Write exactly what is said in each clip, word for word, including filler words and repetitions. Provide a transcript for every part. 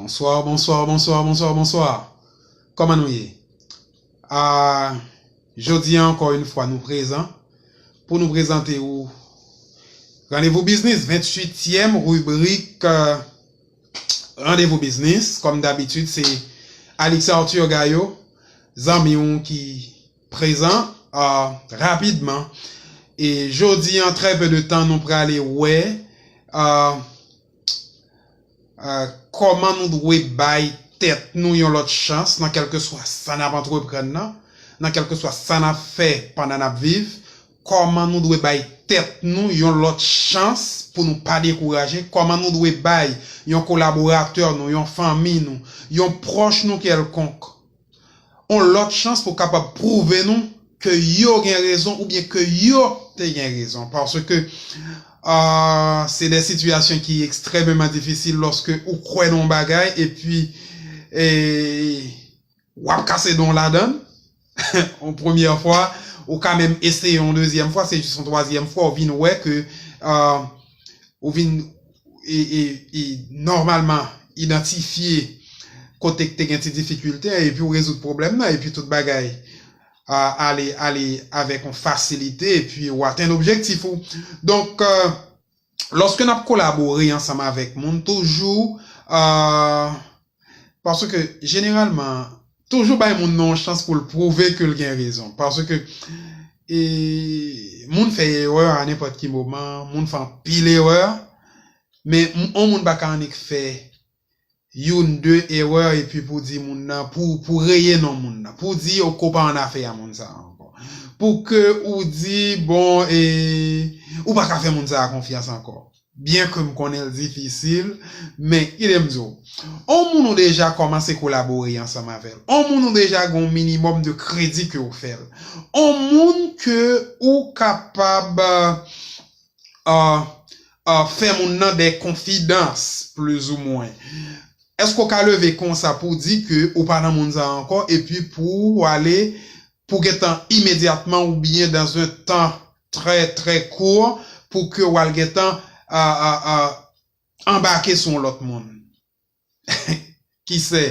Bonswa, bonswa, bonswa, bonswa, bonswa. Kòman nou ye? Ah, jodi a, ankò yon fwa, nou prezan pou nou prezante ou Randevou Biznis, venntuityèm ribrik, euh, Randevou Biznis. Kòm dabitid, se Alix Arthur Gayo, zanmi w ki prezan, euh, rapidman. E jodi an, trè pe de tan, nou prale wè, euh, euh, kòman nou dwe bay tèt nou yon lòt chans nan kèlkeswa sa n ap antreprann nan, nan kèlkeswa sa n ap fè pandan n ap viv, kòman nou dwe bay tèt nou yon lòt chans pou nou pa dekouraje, kòman nou dwe bay yon kolaboratè nou, yon fanmi nou, yon pwòch nou kèlkonk, yon lòt chans pou kapab pwouve nou ke yo gen rezon oubyen ke yo te gen rezon. Paske, ah, se de sitiyasyon ki ekstrèmeman difisil lòske ou kwè nan yon bagay epi, e, w ap kase dan w ladan l. Yon premyè fwa, ou ka menm eseye yon dezyèm fwa, se jis yon twazyèm fwa, ou vin wè ke, ah, ou vin e, e, e nòmalman idantifye kote k te gen ti difikilte, epi w rezoud pwoblèm nan, epi tout bagay, ah, ale, ale avèk yon fasilite, epi w atenn objektif ou. Donk, euh, lòske n ap kolabore ansanm avèk moun, toujou, euh, paske jeneralman, toujou bay moun nan yon chans pou l pwouve ke l gen rezon. Paske, e, moun fè erè a nenpòt ki moman, moun fè anpil erè, men m- yon moun pa ka annik fè youn, de erè epi pou di moun nan, pou, pou reye non moun nan, pou di yo ko pa annafè a moun sa a ankò. Pou ke ou di, bon, e, ou pa ka fè moun sa a konfyans ankò. Byen ke m konnen l difisil, men kite m di w, on moun ou deja kòmanse kolabore ansanm avè l, on moun ou deja gen yon minimòm de kredi ke w fè l, on moun ke ou kapab, euh, euh, fè moun nan de konfidans, plizoumwen. Èske w ka leve konsa pou di ke ou pa nan moun sa a ankò, epi pou w ale, pou gentan imedyatman oubyen dans un temps très, très court, pou ke w al gentan, a, a, a, anbake sou yon lòt moun? Ki se,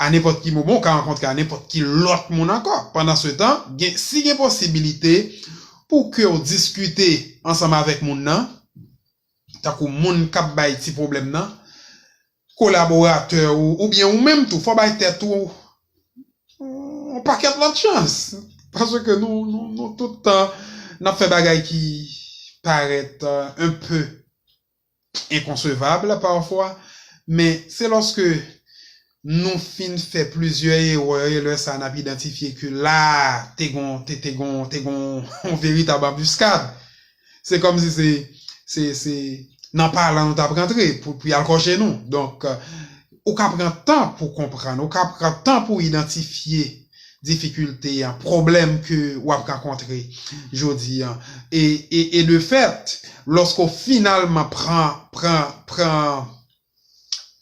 a nenpòt ki moman, ou ka rankontre a nenpòt ki lòt moun ankò. Pandan se tan, gen, si gen posibilite pou ke w diskite ansanm avèk moun nan, tankou moun k ap bay ti pwoblèm nan, kolaboratè ou, oubyen ou menm tou, fò w bay tèt ou yon pakèt lòt chans. Paske nou, nou, nou tout tan, n ap fè bagay ki parèt, euh, un peu inkonsevab pafwa, men se lòske nou fin fè plizyè erè, e lè sa a n ap idantifye ke la a te gon, te, te gon, te gon yon veritab anbiskad. Se kòmsi se, se, se nan palan nou t ap rantre pou, pou y al kòche nou. Donk, ou ka pran tan pou konprann, ou ka pran tan pou idantifye difikilte a, pwoblèm ke w ap rankontre jodi a. E, e, e de fèt, lòske w finalman pran, pran, pran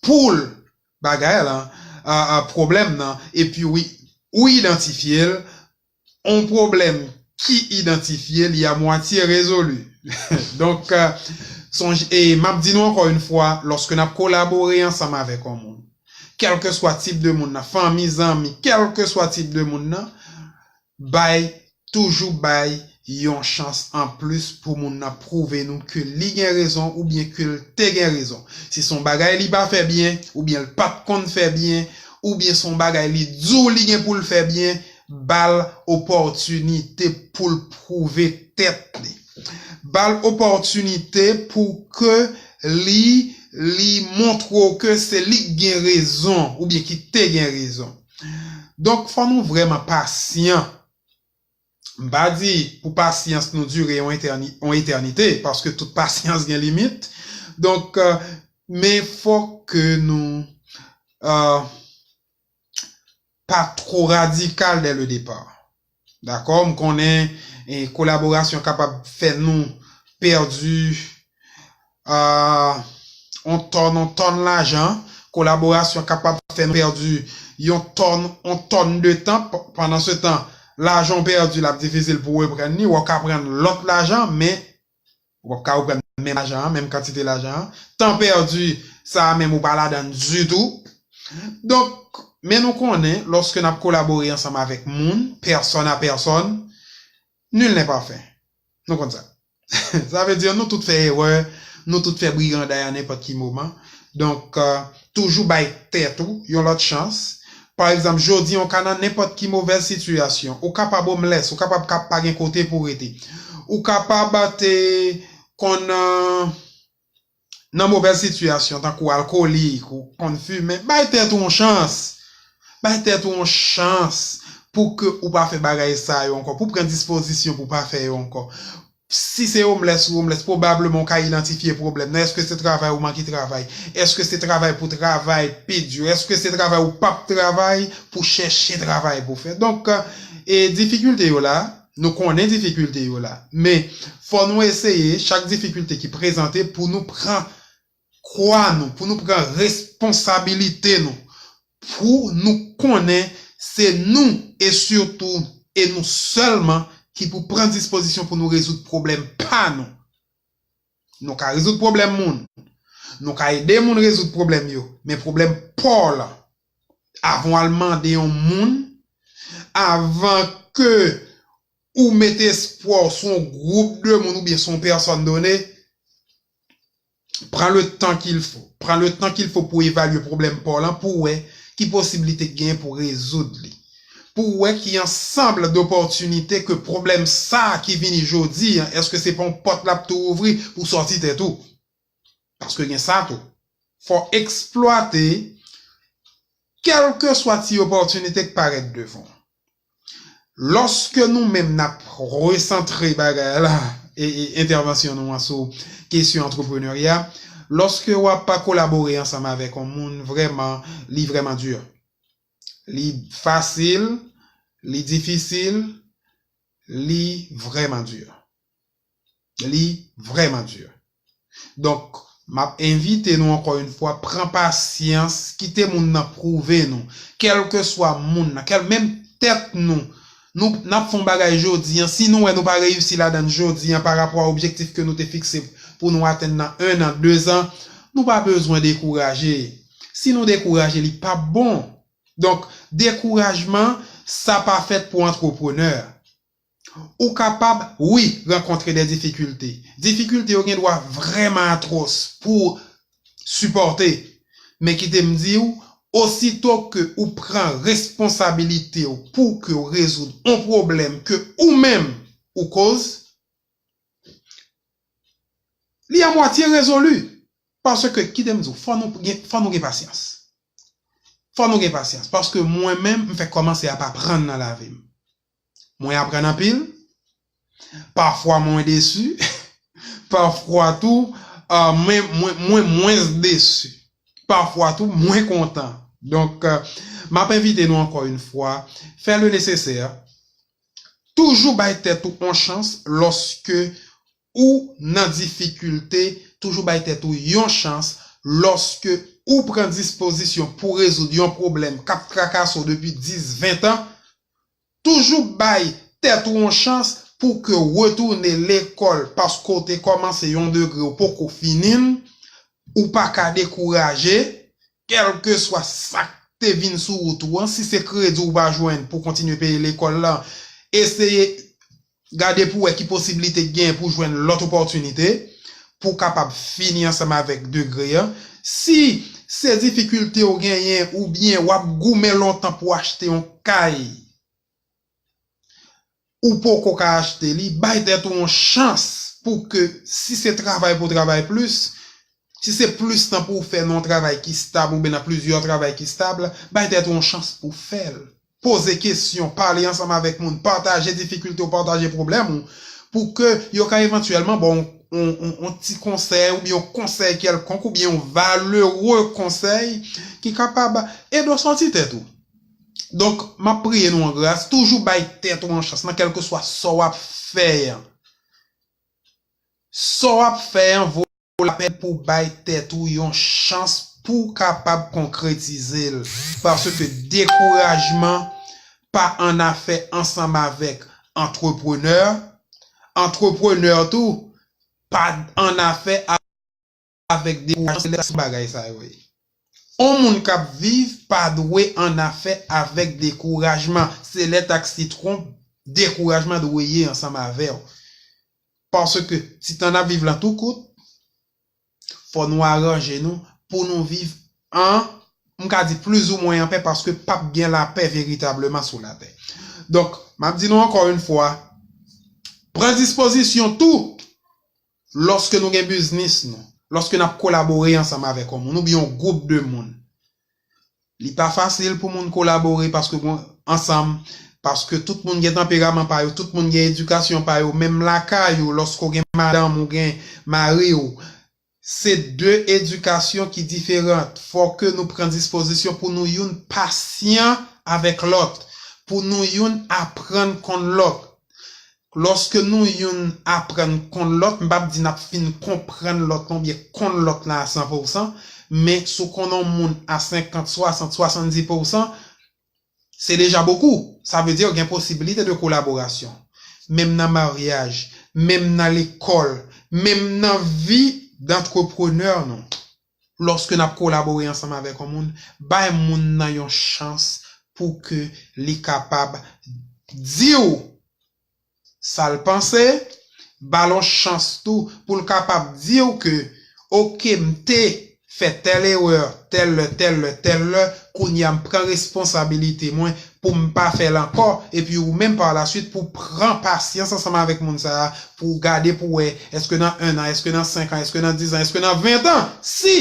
poul bagay la, a, a, pwoblèm nan, epi w, ou idantifye l, on pwoblèm ki idantifye, li a mwatye rezoli. Donk, euh, sonje, e m ap di nou ankò yon fwa, lòske n ap kolabore ansanm avèk yon moun, kèlkeswa tip de moun nan, fanmi, zanmi, kèlkeswa tip de moun nan, bay, toujou bay yon chans anplis pou moun nan pwouve nou ke li gen rezon oubyen ke l te gen rezon. Si se yon bagay li pa fè byen, oubyen l pa t konn fè byen, oubyen se yon bagay li di w li gen pou l fè byen, ba l opòtinite pou l pwouve tèt li. Ba l opòtinite pou ke li, li montre w ke se li k gen rezon oubyen ki te gen rezon. Donk, fò nou vrèman pasyan. M pa di pou pasyans nou dire yon etèni-, yon etènite, paske tout pasyans gen limit. Donk, euh, men fòk ke nou, euh, pa twò radikal dès le départ. Dakò? M konnen, eh, kolaborasyon kapab fè nou pèdi, ah, on tòn, on tòn lajan. Kolaborasyon kapab fè nou pèdi yon tòn, on tòn de tan. P-, pandan se tan, lajan w pèdi, l ap difisil pou w reprann li. W ap ka pran lòt lajan, men ou p ap ka reprann menm lajan an, menm kantite lajan an. Tan pèdi, sa a menm ou pa ladan l ditou. Donk, men nou konnen, lòske n ap kolabore ansanm avèk moun, pèsòn a pèsòn, nul n'est parfait. Nou konn sa. Sa vle di, nou tout fè erè, nou tout fè briganday a nenpòt ki moman. Donk, euh, toujou bay tèt ou yon lòt chans. Pa egzanp, jodi a, ou ka nan nenpòt ki movèz sitiyasyon. Ou kapab homeless, ou kapab ka pa gen kote pou rete. Ou kapab te konn, euh, nan movèz sitiyasyon, tankou alkolik, ou konn fimen, bay tèt ou yon chans. Bay tèt ou yon chans pou ke ou pa fè bagay sa yo ankò, pou pran dispozisyon pou pa fè yo ankò. Si se homeless ou homeless, pwobableman ou ka idantifye pwoblèm nan. Èske se travay ou manke travay? Èske se travay pou travay pi di? Èske se travay ou p ap travay pou chèche travay pou fè? Donk, e difikilte yo la, nou konnen difikilte yo la. Men, fò nou eseye, chak difikilte ki prezante, pou nou pran kwa nou, pou nou pran responsabilite nou, pou nou konnen se nou e sitou e nou sèlman ki pou pran dispozisyon pou nou rezoud pwoblèm pa nou. Nou ka rezoud pwoblèm moun. Nou ka ede moun rezoud pwoblèm yo. Men pwoblèm pa w lan, avan w al mande yon moun, avan ke ou mete espwa w sou yon gwoup de moun oubyen sou yon pèsòn done, pran le tan qu'il faut. Pran le tan qu'il faut pou evalye pwoblèm pa w lan, pou w wè ki posiblite k genyen pou rezoud li. Pou w wè ki ansanm dopòtinite ke pwoblèm sa a ki vini jodi a, èske se pa yon pòt l ap tou ouvri pou sòti tèt ou? Paske gen sa tou. Fò w eksplwate kèlkeswa ti opòtinite k parèt devan w. Lòske nou menm n ap resantre bagay la, e, e entèvansyon nou an sou kesyon antreprenarya, lòske w ap kolabore ansanm avèk yon moun, vrèman, li vrèman di. Li fasil, li difisil, li vrèman di. Li vrèman di. Donk, m ap envite nou ankò yon fwa, pran pasyans, kite moun nan pwouve nou, kèlkeswa moun nan, kèl, menm tèt nou, nou, n ap fè yon bagay jodi a, si nou wè nou pa reyisi ladan l jodi a, pa rapò a objektif ke nou te fikse pou nou atenn nan en an, de zan, nou pa bezwen dekouraje. Si nou dekouraje, li p ap bon. Donk, dekourajman, sa pa fèt pou antreprenè. Ou kapab, wi, rankontre de difikilte. Difikilte yo gen dwa vrèman atwòs pou w sipòte. Men kite m di w, osito ke ou pran responsabilite w pou ke w rezoud yon pwoblèm ke ou menm ou koz, li a mwatye rezoli. Paske, kite m di w, fò nou gen, fò nou gen pasyans. Fò nou gen pasyans. Paske mwen menm, m fèk kòmanse ap aprann nan lavi m. Mwen aprann anpil. Pafwa mwen desi. Pafwa tou, ah, mwen, mwen, mwen mwens desi. Pafwa tou, mwen kontan. Donk, euh, m ap envite nou ankò yon fwa, fè le nesesè. Toujou bay tèt ou yon chans lòske ou nan difikilte, toujou bay tèt ou yon chans lòske ou pran dispozisyon pou rezoud yon pwoblèm k ap trakase w depi dis, ven tan. Toujou bay tèt ou yon chans pou ke w retounen lekòl, paske w te kòmanse yon degre ou poko fini l, ou pa ka dekouraje, kèlkeswa sa k te vin sou wout ou an, si se kredi ou pa jwenn pou kontinye peye lekòl la, eseye gade pou wè ki posiblite k genyen pou jwenn lòt opòtinite, pou w kapab fini ansanm avèk degre a. Si se difikilte w genyen oubyen w ap goumen lontan pou w achte yon kay, ou poko ka achte li, bay tèt ou yon chans pou ke, si se travay pou w travay plis, si se plis tan pou w fè nan yon travay ki stab oubyen nan plizyè travay ki stab, bay tèt ou yon chans pou w fè l. Poze kesyon, pale ansanm avèk moun, pataje difikilte w, pataje pwoblèm ou, pou ke yo ka evantyèlman ba w yon, yon, yon, yon ti konsèy oubyen yon konsèy kèlkonk oubyen yon valere konsèy ki kapab ede w sòti tèt ou. Donk, m ap priye nou an gras, toujou bay tèt ou yon chans nan kèlkeswa sa w ap fè an. Sa w ap fè an vo lapèn pou w bay tèt ou yon chans pou w kapab konkretize l. Paske dekourajman pa annafè ansanm avèk antreprenè. Antreprenè tou pa annafè avèk dekourajman, se lè sa bagay sa yo ye. On moun k ap viv pa dwe annafè avèk dekourajman. Se lè taksi twonp, dekourajman dwe ye ansanm avè w. Paske ti tan n ap viv lan tou kout, fò nou aranje nou pou nou viv an, m ka di plizoumwen anpè, paske p ap gen lapè veritableman sou latè. Donk, m ap di nou ankò yon fwa, pran dispozisyon tou lòske nou gen biznis nou, lòske n ap kolabore ansanm avèk yon moun oubyen yon gwoup de moun. Li pa fasil pou moun kolabore paske bon, ansanm, paske tout moun gen tanperaman pa yo, tout moun gen edikasyon pa yo, menm lakay ou, lòske w gen madanm, ou gen mari w, se de edikasyon ki diferan. Fò ke nou pran dispozisyon pou nou youn pasyan avèk lòt, pou nou youn aprann konn lòt. Lòske nou youn aprann konn lòt, m p ap di n ap fin konprann lòt lan oubyen konn lòt lan a san pousan, men si w konn yon moun a senkant, swasant, swasanndis pousan, se deja bokou. Sa vle di gen posibilite de kolaborasyon. Menm nan maryaj, menm nan lekòl, menm nan vi dantreprenè nou. Lòske n ap kolabore ansanm avèk yon moun, bay moun nan yon chans pou ke li kapab di w sa l panse, ba l yon chans tou pou l kapab di w ke, oke, m te fè tèl erè, tèl lè, tèl lè, tèl lè, kounye a m pran responsabilite mwen pou m pa fè l ankò, epi ou menm pa la swit pou pran pasyans ansanm avèk moun sa a, pou w gade pou wè, èske nan en an, èske nan senk an, èske nan diz an, èske nan ven an, si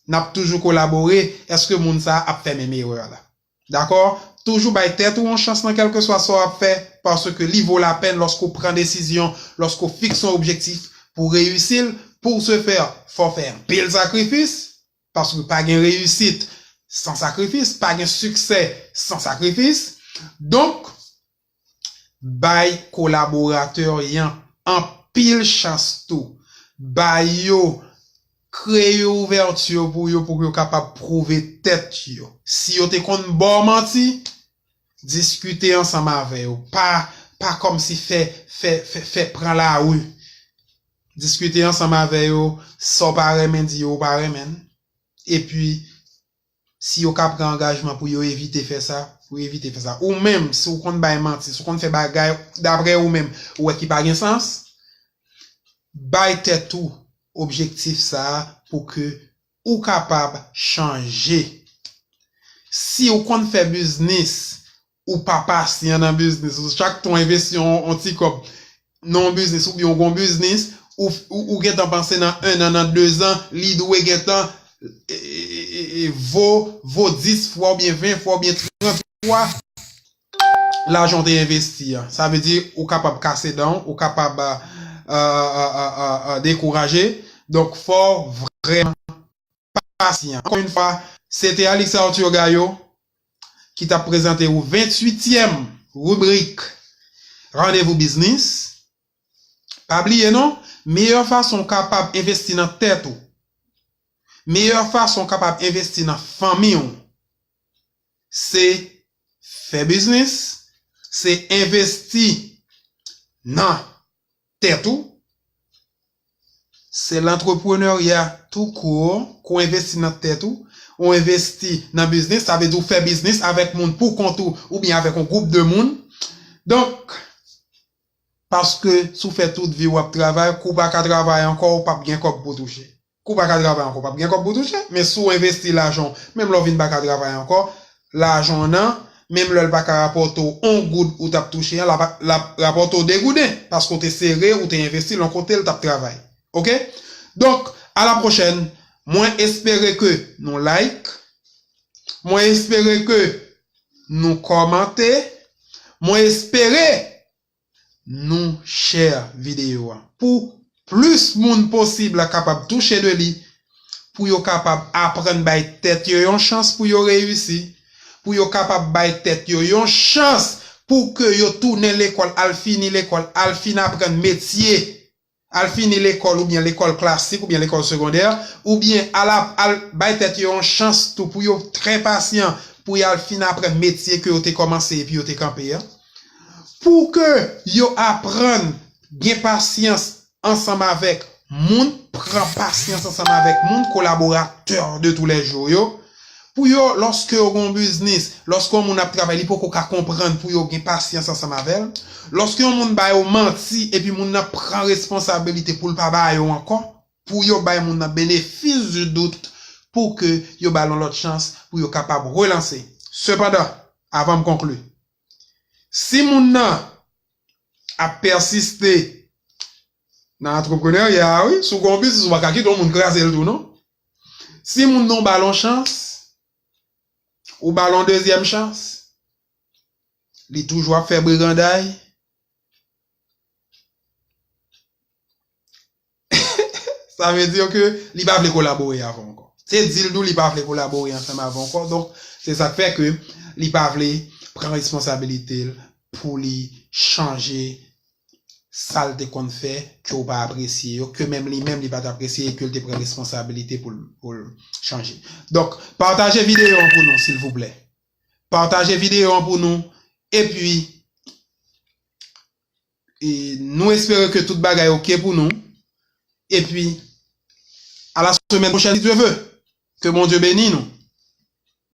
n ap toujou kolabore, èske moun sa a ap fè menm erè la? Dakò? Toujou bay tèt ou yon chans nan kèlkeswa sa w ap fè, paske li vo lapèn lòske w pran desizyon, lòske w fikse yon objektif pou w reyisi l. Pou w se fè, fò w fè anpil sakrifis, paske pa gen reyisit san sakrifis, pa gen siksè san sakrifis. Donk, bay kolaboratè y an anpil chans tou. Bay yo, kreye ouvèti pou yo, pou yo kapab pwouve tèt yo. Si yo te konn ba w manti, diskite ansanm avè yo. Pa, pa kòmsi fè, fè, fè, fè pran lari. Diskite ansanm avè yo, sa w pa renmen di yo, ou pa renmen l. Epi, si yo ka pran angajman pou yo evite fè sa, pou yo evite fè sa. Ou menm, si w konn bay manti, si w konn fè bagay daprè ou menm, ou wè ki pa gen sans, bay tèt ou objektif sa a pou ke ou kapab chanje. Si w konn fè biznis, ou pa pasyan nan biznis ou. Chak tan w envesti yon, yon ti kòb nan yon biznis oubyen w gen yon biznis, ou, ou, ou gentan panse nan en an, nan de zan, li dwe gentan, e, e, e, e, vo, vo dis fwa oubyen ven fwa oubyen trant fwa lajan w te envesti an. Sa vle di ou kapab kase dan w, ou kapab, a, a, a, a, a, a, dekouraje. Donk, fò w vrèman pasyan. Ankò yon fwa, se te Alix Arthur Gaillot ki t ap prezante ou venntuityèm ribrik Randevou Biznis. Pa bliye non, meyè fason w kapab envesti nan tèt ou, meyè fason w kapab envesti nan fanmi w, se fè biznis, se envesti nan tèt ou, se lantreprenerya tou kou, ke w envesti nan tèt ou, ou envesti nan biznis, sa vle di w fè biznis avèk moun pou kont ou, oubyen avèk yon gwoup de moun. Donk, paske si w fè tout vi w ap travay, kou w pa ka travay ankò, ou p ap gen kòb pou w touche. Kou w pa ka travay ankò, w p ap gen kòb pou w touche, men si w envesti lajan w, menm lè w vin pa ka travay ankò, lajan w nan, menm lè l pa ka rapòte w yon goud ou t ap touche an, l ap, l ap rapòte w de gouden, paske w te sere, ou te envesti l yon kote, l t ap travay. Oke? Donk, a la pwochèn, mwen espere ke nou like, mwen espere ke nou kòmante, mwen espere nou share videyo a pou plis moun posib la kapab touche de li, pou yo kapab aprann bay tèt yo yon chans pou yo reyisi, pou yo kapab bay tèt yo yon chans pou ke yo tounen lekòl, al fini lekòl, al fin aprann metye, al fini lekòl oubyen lekòl klasik oubyen lekòl segondè, oubyen al ap, al bay tèt yo yon chans tou pou yo trè pasyan, pou y al fin aprann metye ke yo te kòmanse epi yo te kanpe a. Pou ke yo aprann gen pasyans ansanm avèk moun, pran pasyans ansanm avèk moun, kolaboratè de tou lè jou yo, Pou yo, lòske yo gen yon biznis, lòske yon moun ap travay, li poko ka konprann pou yo gen pasyans ansanm avè l. Lòske yon moun ba yo manti, epi moun nan pran responsabilite pou l pa ba yo ankò, pou yo bay moun nan benefis di dout, pou ke yo ba l yon lòt chans, pou yo kapab relanse. Sepandan, avan m konkli, si moun nan ap pèsiste nan antreprenarya a, wi, si w gen yon biznis, ou pa ka kite yon moun kraze l tou, non. Si moun nan w ba l yon chans, ou ba l yon dezyèm chans, li toujou ap fè briganday, sa vle di ke li pa vle kolabore avè w ankò. Se di l tou li pa vle kolabore ansanm avè w ankò. Donk, se sa k fè ke li pa vle pran responsabilite l pou li chanje sa l te konn fè, ke w pa apresye yo, ke menm li menm li pa t apresye, e ke l te pran responsabilite pou l, pou l chanje. Donk, pataje videyo an pou nou, silvouplè. Pataje videyo an pou nou. Epi, e nou espere ke tout bagay oke pou nou. Epi, à la semaine prochaine, si Dieu veut. Ke Bondye beni nou.